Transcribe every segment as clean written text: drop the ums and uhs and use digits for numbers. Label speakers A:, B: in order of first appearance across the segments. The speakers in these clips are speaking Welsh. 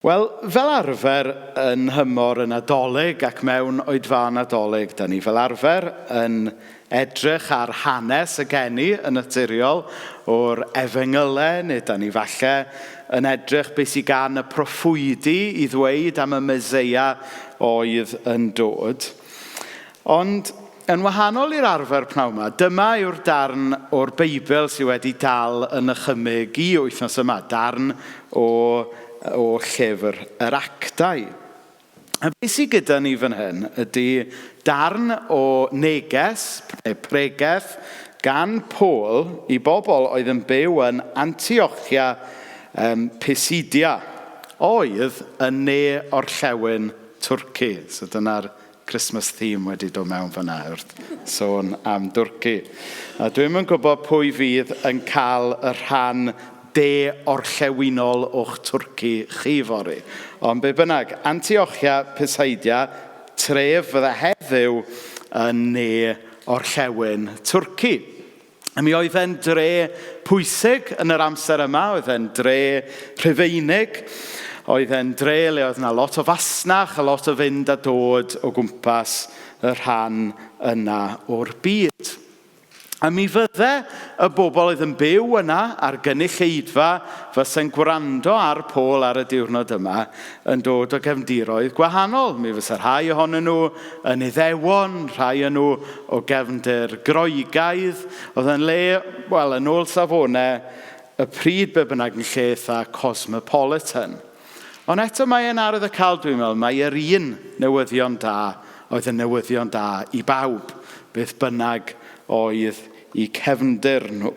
A: Wel, fel arfer yn nhymor y Nadolig ac mewn oedfa Nadolig, da ni fel arfer yn edrych ar hanes y geni yn naturiol o'r efengylau, neu da ni falle yn edrych beth sydd gan y proffwydi i ddweud am y Meseia oedd yn dod. Ond yn wahanol i'r arfer pnawn 'ma, dyma yw'r darn o'r Beibl sydd wedi dal yn nychymyg i wythnos yma, darn o, o llyfr yr Actau. A beth sydd gyda ni fan hyn ydy darn o neges, neu pregeth, gan Paul i bobl oedd yn byw yn Antiochia Pisidia, oedd yn ne orllewin Twrci. So dyna'r Christmas theme wedi dod mewn fyna wrth sôn am Dwrci. A dwi'm yn gwybod pwy fydd yn cael y rhan de orllewinol o'ch Twrci chi fory. Ond be bynnag, Antiochia Pisidia, tref fydde heddiw yn ne orllewin Twrci. A mi oedd e'n dre pwysig yn yr amser yma, oedd e'n dre Rhufeinig, oedd e'n dre le oedd yna lot o fasnach a lot o fynd a dod o gwmpas y rhan yna o'r byd. A mi fydde y bobl oedd yn byw yna a'r gynulleidfa fysa'n gwrando ar Paul ar y diwrnod yma yn dod o gefndiroedd gwahanol. Mi fysa rhai ohonyn nhw yn Iddewon, rhai yn nhw o gefndir Groegaidd. Oedd yn le, wel, yn ôl safonau, y pryd be bynnag yn lle eitha cosmopolitan. Ond eto mae e'n arwydd y cael, dwi'n meddwl, mae yr un newyddion da oedd yn newyddion da i bawb, beth bynnag oedd eu cefndir nhw.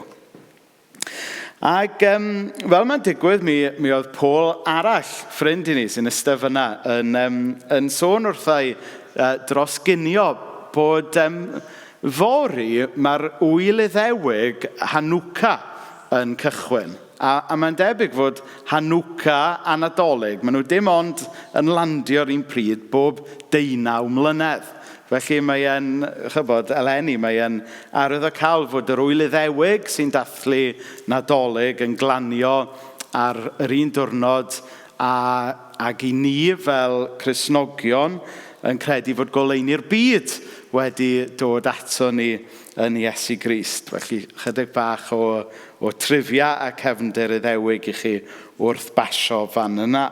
A: Ac fel mae'n digwydd, mi oedd Paul arall, ffrind i ni sy'n eistedd fyna, yn sôn wrthai dros ginio bod fory mae'r ŵyl Iddewig Hanukkah yn cychwyn. A mae'n debyg fod Hanukkah a Nadolig, maen nhw dim ond yn landio'r un pryd bob 18 mlynedd. Felly mae e'n, chybod, eleni, mae e'n arwyddocaol fod yr ŵyl Iddewig sy'n dathlu Nadolig yn glanio ar yr un diwrnod ag i ni fel Cristnogion yn credu fod goleuni'r byd wedi dod ato ni yn Iesu Grist. Felly chydig bach o trivia a cefndir Iddewig i chi wrth basio fan yna.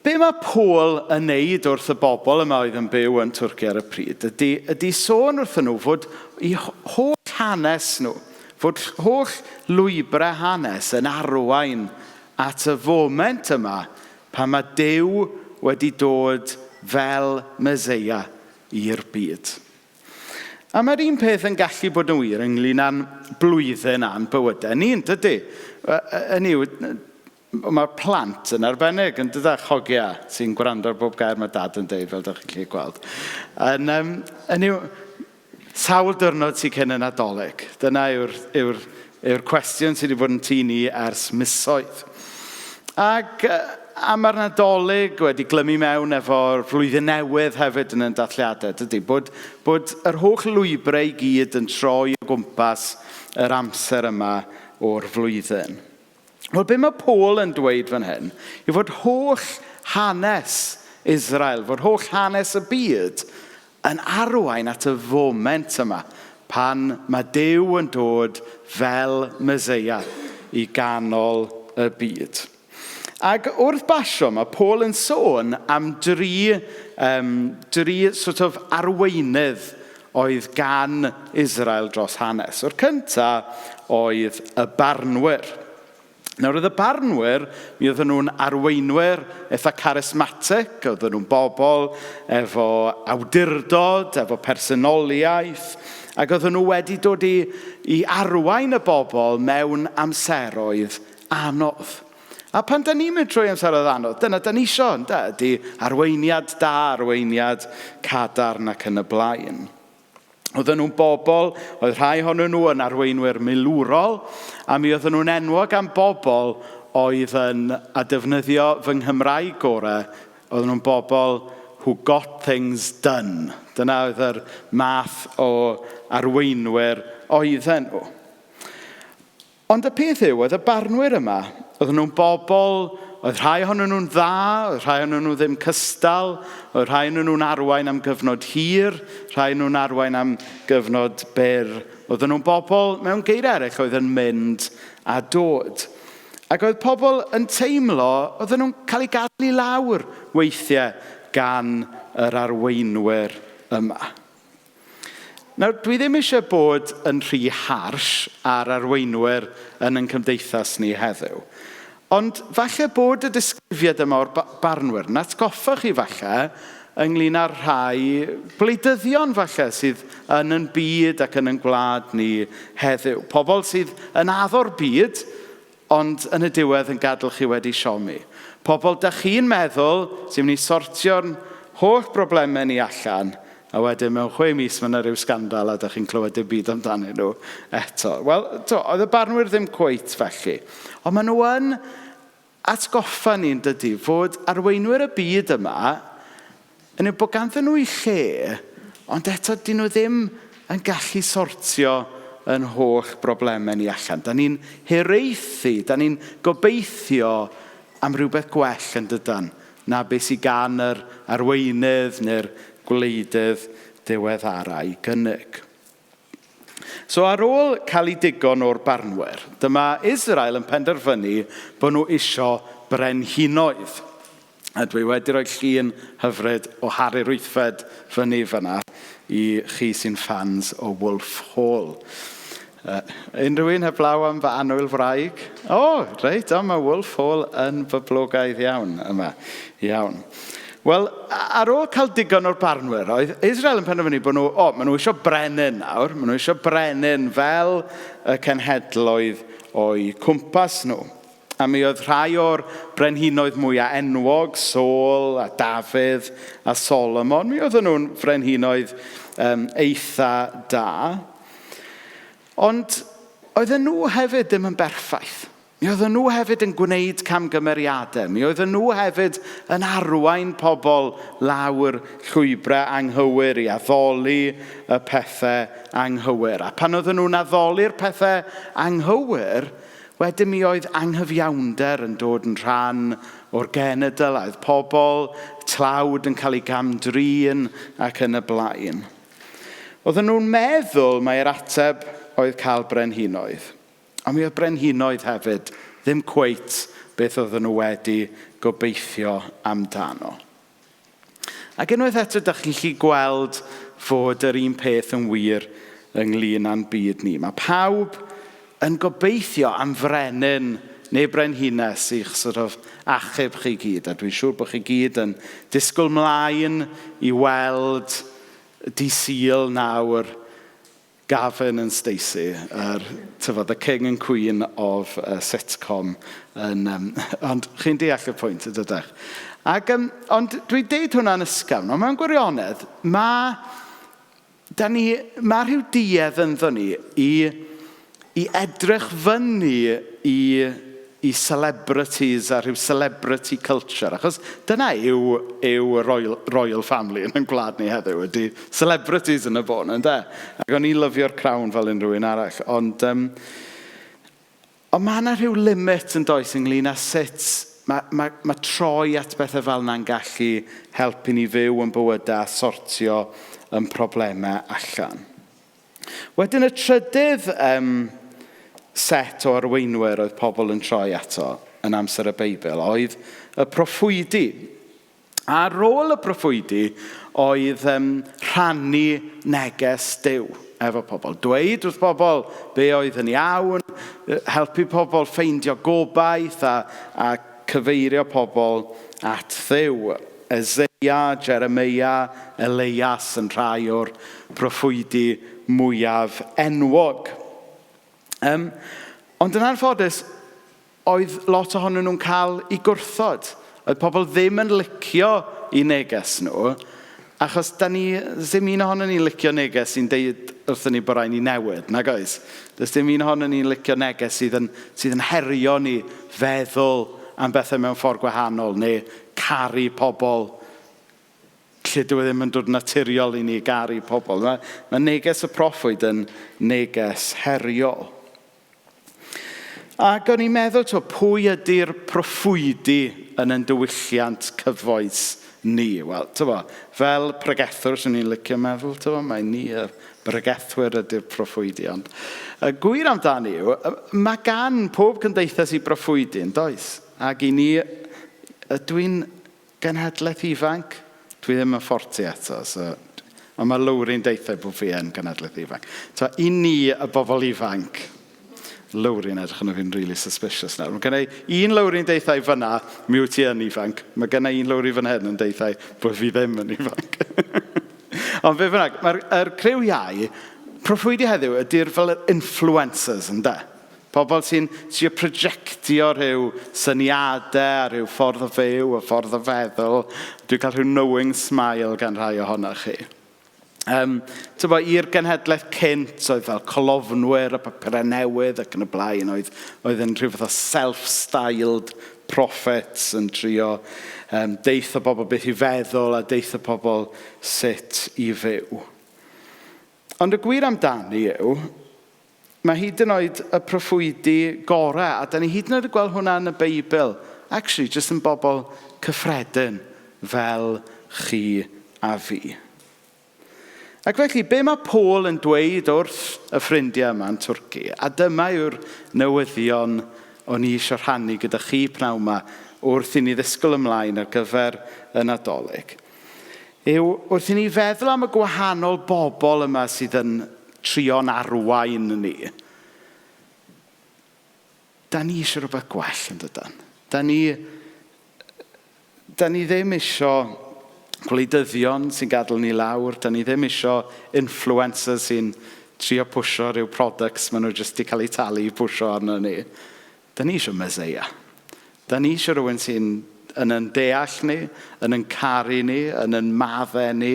A: Be mae Paul yn neud wrth y bobl yma oedd yn byw yn Twrci ar y pryd ydy sôn wrthyn nhw fod eu holl hanes nhw, fod holl lwybrau hanes yn arwain at y foment yma pan mae Duw wedi dod fel Meseia i'r byd. A mae'r un peth yn gallu bod yn wir ynglyn â'n blwyddyn a'n bywydau ni, yn dydy? Hynny yw, mae'r plant yn arbennig, yn dydach, hogia sy'n gwrando ar bob gair mae dad yn deud, fel ydych chi'n gallu gweld. Yn yw, sawl diwrnod sy'n cyn y Nadolig? Dyna yw'r cwestiwn sydd wedi bod yn tŷ ni ers misoedd. Ac a mae'r Nadolig wedi glymu mewn efo'r flwyddyn newydd hefyd yn ein dathliadau, dydy? Bod yr holl lwybrau i gyd yn troi o gwmpas yr amser yma o'r flwyddyn. Wel, be mae Paul yn dweud fan hyn yw fod holl hanes Israel, fod holl hanes y byd yn arwain at y foment yma pan mae Duw yn dod fel Meseia i ganol y byd. Ac wrth basio, mae Paul yn sôn am dri sort of arweinydd oedd gan Israel dros hanes. O'r cyntaf oedd y barnwyr. Nawr, oedd y barnwyr, mi oedden nhw'n arweinwyr eitha charismatic, oedden nhw'n bobl efo awdurdod, efo personoliaeth, ac oedden nhw wedi dod i arwain y bobl mewn amseroedd anodd. A pan da ni'n mynd trwy amseroedd anodd, dyna da ni isio, ynde? Ydy arweiniad da, arweiniad cadarn ac yn y blaen. Oedden nhw'n bobl, oedd rhai ohonyn nhw yn arweinwyr milwrol, a mi oedden nhw'n enwog am bobl oedd yn, a defnyddio fy Nghymraeg gorau, oedden nhw'n bobl who got things done. Dyna oedd yr math o arweinwyr oedden nhw. Ond y peth yw, oedd y barnwyr yma Oedden nhw'n bobl, oedd rhai ohonyn nhw'n dda, oedd rhai ohonyn nhw ddim cystal, oedd rhai ohonyn nhw'n arwain am gyfnod hir, rhai ohonyn nhw'n arwain am gyfnod byr. Oedden nhw'n bobl, mewn geiriau eraill, oedd yn mynd a dod. Ac oedd pobl yn teimlo, oedden nhw'n cael eu gadael i lawr weithiau gan yr arweinwyr yma. Nawr, dwi ddim eisiau bod yn rhy harsh ar arweinwyr yn ein cymdeithas ni heddiw. Ond falle bod y disgrifiad yma o'r barnwyr yn atgoffa chi falle ynglyn â'r rhai gwleidyddion falle sydd yn ein byd ac yn ein gwlad ni heddiw. Pobl sydd yn addo'r byd, ond yn y diwedd yn gadael chi wedi siomi. Pobl da chi'n meddwl sy'n mynd i sortio'n holl broblemau ni allan, a wedyn mewn 6 mis mae yna rhyw sgandal a da chi'n clywed dim byd amdanyn nhw eto. Wel, to, oedd y barnwyr ddim cweit felly. Ond maen nhw yn atgoffa ni'n dydy fod arweinwyr y byd yma yn yw bod ganddyn nhw eu lle, ond eto dyn nhw ddim yn gallu sortio yn holl broblemau ni allan. Da ni'n hiraethu, da ni'n gobeithio am rhywbeth gwell yn dydan na beth sydd gan yr arweinydd neu'r gwleidydd diweddara i gynnig. So ar ôl cael ei digon o'r barnwyr, dyma Israel yn penderfynu bod nhw isio brenhinoedd. A dwi wedi rhoi llun hyfryd o Harri'r Wythfed fyny fyna i chi sy'n fans o Wolf Hall. Unrhyw un heblaw am fy annwyl wraig? O, reit, o, mae Wolf Hall yn boblogaidd iawn yma. Iawn. Wel, ar ôl cael digon o'r barnwyr, oedd Israel yn penderfynu bod nhw, o, maen nhw eisiau brenin nawr, maen nhw eisiau brenin fel y cenhedloedd o'u cwmpas nhw. A mi oedd rhai o'r brenhinoedd mwyaf enwog, Saul a Dafydd a Solomon, mi oedden nhw'n frenhinoedd eitha da. Ond oedden nhw hefyd ddim yn berffaith. Mi oedden nhw hefyd yn gwneud camgymeriadau. Mi oedden nhw hefyd yn arwain pobl lawr llwybrau anghywir i addoli y pethau anghywir. A pan oedden nhw'n addoli'r pethau anghywir, wedyn mi oedd anghyfiawnder yn dod yn rhan o'r genedl, a oedd pobl tlawd yn cael eu gamdrin ac yn y blaen. Oedden nhw'n meddwl mai'r ateb oedd cael brenhinoedd. Ond mi oedd brenhinoedd hefyd ddim cweit beth oedden nhw wedi gobeithio amdano. Ac unwaith eto, dach chi'n gallu gweld fod yr un peth yn wir ynglyn â'n byd ni. Mae pawb yn gobeithio am frenin neu brenhines i'ch sort of achub chi gyd. A dwi'n siŵr bod chi gyd yn disgwyl mlaen i weld dydd Sul nawr Gavin and Stacey, the king and queen of sitcom. Ond chi'n deall y pwynt, ydych? Ond dwi'n deud hwnna'n ysgafn, ond mewn gwirionedd, mae rhyw duedd ynddo ni i edrych fyny i celebrities a rhyw celebrity culture. Achos dyna yw y royal family yn ein gwlad ni heddiw, ydy celebrities yn y bôn, ynde? Ac o'n i'n lyfio'r Crown fel unrhyw un arall. Ond mae yna rhyw limit yn does ynglyn â sut mae troi at bethau fel yna'n gallu helpu ni fyw yn bywydau a sortio yn problemau allan. Wedyn y trydydd set o arweinwyr oedd pobl yn troi ato yn amser y Beibl oedd y proffwydi. A rôl y proffwydi oedd rhannu neges Duw efo pobl. Dweud wrth bobl be oedd yn iawn, helpu pobl ffeindio gobaith a cyfeirio pobl at Dduw. Eseia, Jeremia, Elias yn rhai o'r proffwydi mwyaf enwog. Ond yn anffodus, oedd lot ohonyn nhw'n cael eu gwrthod. Oedd pobl ddim yn licio eu neges nhw, achos da ni, ddim un ohonon ni'n licio neges sy'n deud wrthyn ni bod rhaid ni newid, nag oes? Does dim un ohonon ni'n licio neges sydd yn herio ni feddwl am bethau mewn ffordd gwahanol, neu caru pobl lle dyw e ddim yn dod naturiol i ni garu pobl. Mae neges y proffwyd yn neges heriol. Ac o'n i'n meddwl, to, pwy ydy'r proffwydi yn ein diwylliant cyfoes ni? Wel, tyfo, fel pregethwr, swn i'n licio meddwl, tyfo, mae ni y bregethwyr ydy'r proffwydi. Ond y gwir amdani yw, mae gan pob cymdeithas i broffwydi, yn does? Ac i ni, ydw i'n genhedlaeth ifanc? Dwi ddim yn 40 eto, so... Ond mae Lowri'n deithio bod fi yn genhedlaeth ifanc. So, i ni, y bobl ifanc, Lowri'n edrych yn fi'n really suspicious nawr. Mae gen i un Lowri'n deithio fyna, mi wyt ti yn ifanc. Mae gen i un Lowri fan hyn yn deithio bod fi ddim yn ifanc. Ond fe bynnag, mae'r er criw iau, proffwydi heddiw ydy'r fel yr influencers, ynde? Pobl sy'n trio projectio rhyw syniadau a rhyw ffordd o fyw, a ffordd o feddwl. Dwi'n cael rhyw knowing smile gan rhai ohonoch chi. Um, i'r genhedlaeth cynt oedd fel colofnwyr a papurau newydd ac yn y blaen, oedd, oedd yn rhyw fath o self-styled prophets yn trio um, deitha bobl beth i feddwl a deitha pobl sut i fyw. Ond y gwir amdani yw, mae hyd yn oed y proffwydi gorau, a da ni hyd yn oed yn gweld hwnna yn y Beibl, actually, jyst yn bobl cyffredin fel chi a fi. Ac felly, be mae Paul yn dweud wrth y ffrindiau yma yn Twrci, a dyma yw'r newyddion o'n i eisiau rhannu gyda chi pnawn yma wrth i ni ddisgwyl ymlaen ar gyfer y Nadolig, yw wrth i ni feddwl am y gwahanol bobl yma sydd yn trio'n arwain ni, da ni eisiau rhywbeth gwell yn dydan. Da ni, da ni ddim eisiau gwleidyddion sy'n gadael ni lawr. Da ni ddim eisiau influencers sy'n trio pwsio rhyw products maen nhw jyst wedi cael eu talu i pwsio arno ni. Da ni eisiau Meseia. Da ni eisiau rhywun sy'n yn yn deall ni, yn yn caru ni, yn yn maddau ni,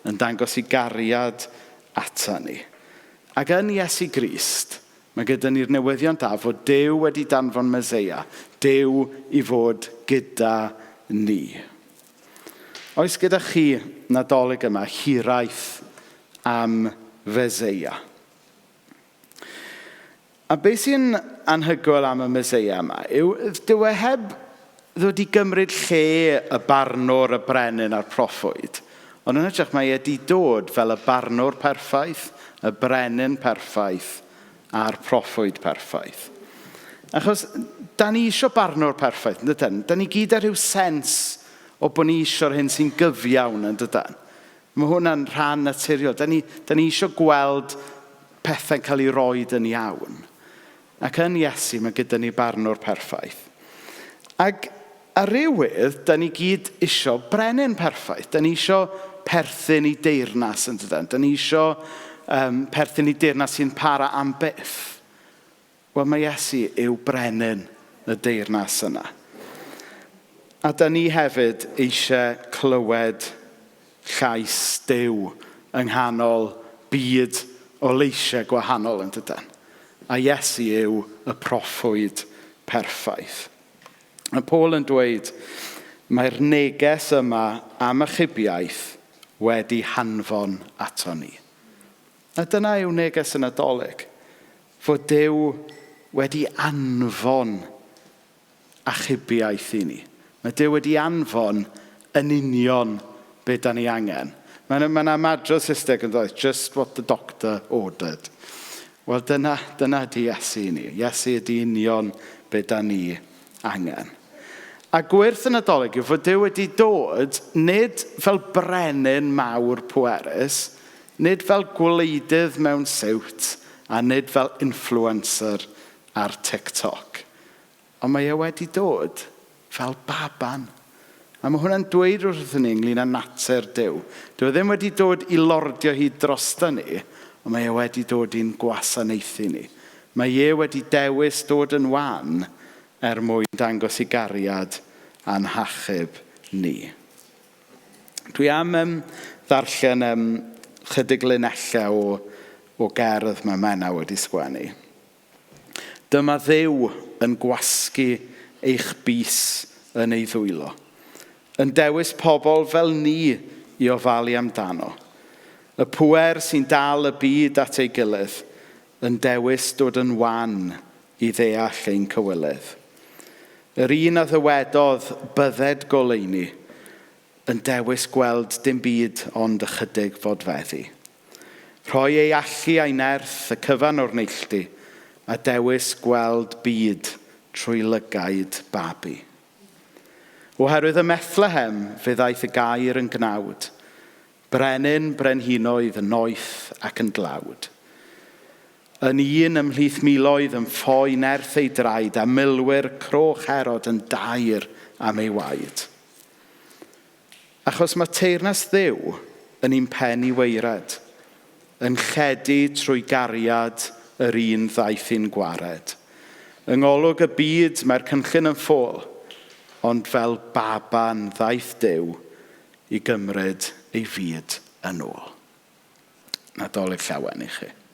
A: yn dangos i gariad ata ni. Ac yn Iesu Grist, mae gyda ni'r newyddion da fod Duw wedi danfon Meseia, Duw i fod gyda ni. Oes gyda chi Nadolig yma hiraeth am Feseia? A beth sy'n anhygoel am y Meseia yma yw dyw e heb ddod i gymryd lle y barnwr, y brenin a'r proffwyd. Ond yn hytrach mae e wedi dod fel y barnwr perffaith, y brenin perffaith a'r proffwyd perffaith. Achos da ni eisiau barnwr perffaith, yn dydyn? Da ni gyd ar rhyw sens o bod ni eisiau'r hyn sy'n gyfiawn yn dydan. Mae hwnna'n rhan naturiol. Da ni, da ni eisiau gweld pethau'n cael ei roed yn iawn. Ac yn Iesu mae gyda ni barnwr perffaith. Ac ar rywydd, da ni gyd eisiau brenin perffaith. Da ni eisiau perthyn i deyrnas yn dydan. Da ni eisiau um, perthyn i deyrnas sy'n para am byth. Wel, mae Iesu yw brenin y deyrnas yna. A da ni hefyd eisiau clywed llais Duw yng nghanol byd o leisiau gwahanol yn dydan. A Iesu yw y proffwyd perffaith. Mae Paul yn dweud, mae'r neges yma am achubiaeth wedi hanfon ato ni. A dyna yw neges y Nadolig. Fod Duw wedi anfon achubiaeth i ni. Mae Duw wedi anfon yn union be da ni angen. Mae'n ma ymadrodd Saesneg yn dweud, just what the doctor ordered. Wel, dyna, dyna ydy Iesu i ni. Iesu ydy union be da ni angen. A gwerth y Nadolig yw fod Duw wedi dod nid fel brenin mawr pwerus, nid fel gwleidydd mewn siwt, a nid fel influencer ar TikTok. Ond mae e wedi dod fel baban. A mae hwnna'n dweud wrthyn ni ynglyn â natur Duw. Dyw e ddim wedi dod i lordio hi drosto ni, ond mae e wedi dod i'n gwasanaethu ni. Mae e wedi dewis dod yn wan er mwyn dangos i gariad a'n hachub ni. Dwi am um, ddarllen um, chydig linellau o, o gerdd mae Menna wedi sgwennu. Dyma Dduw yn gwasgu eich bys yn ei ddwylo. Yn dewis pobl fel ni i ofalu amdano. Y pŵer sy'n dal y byd at ei gilydd yn dewis dod yn wan i ddeall ein cywilydd. Yr un a ddywedodd bydded goleuni yn dewis gweld dim byd ond ychydig fodfeddi. Rhoi ei allu a'i nerth y cyfan o'r neilltu a dewis gweld byd trwy lygaid babi. Oherwydd ym Methlehem fe ddaeth y gair yn gnawd, brenin brenhinoedd yn noeth ac yn dlawd. Yn un ymhlith miloedd yn ffoi nerth ei draed a milwyr croch Herod yn daer am ei waed. Achos mae teyrnas Dduw yn un pen i waered, yn lledu trwy gariad yr un ddaeth i'n gwared. Yng ngolwg y byd mae'r cynllun yn ffôl, ond fel baban ddaeth Duw i gymryd ei fyd yn ôl. Nadolig llawen i chi.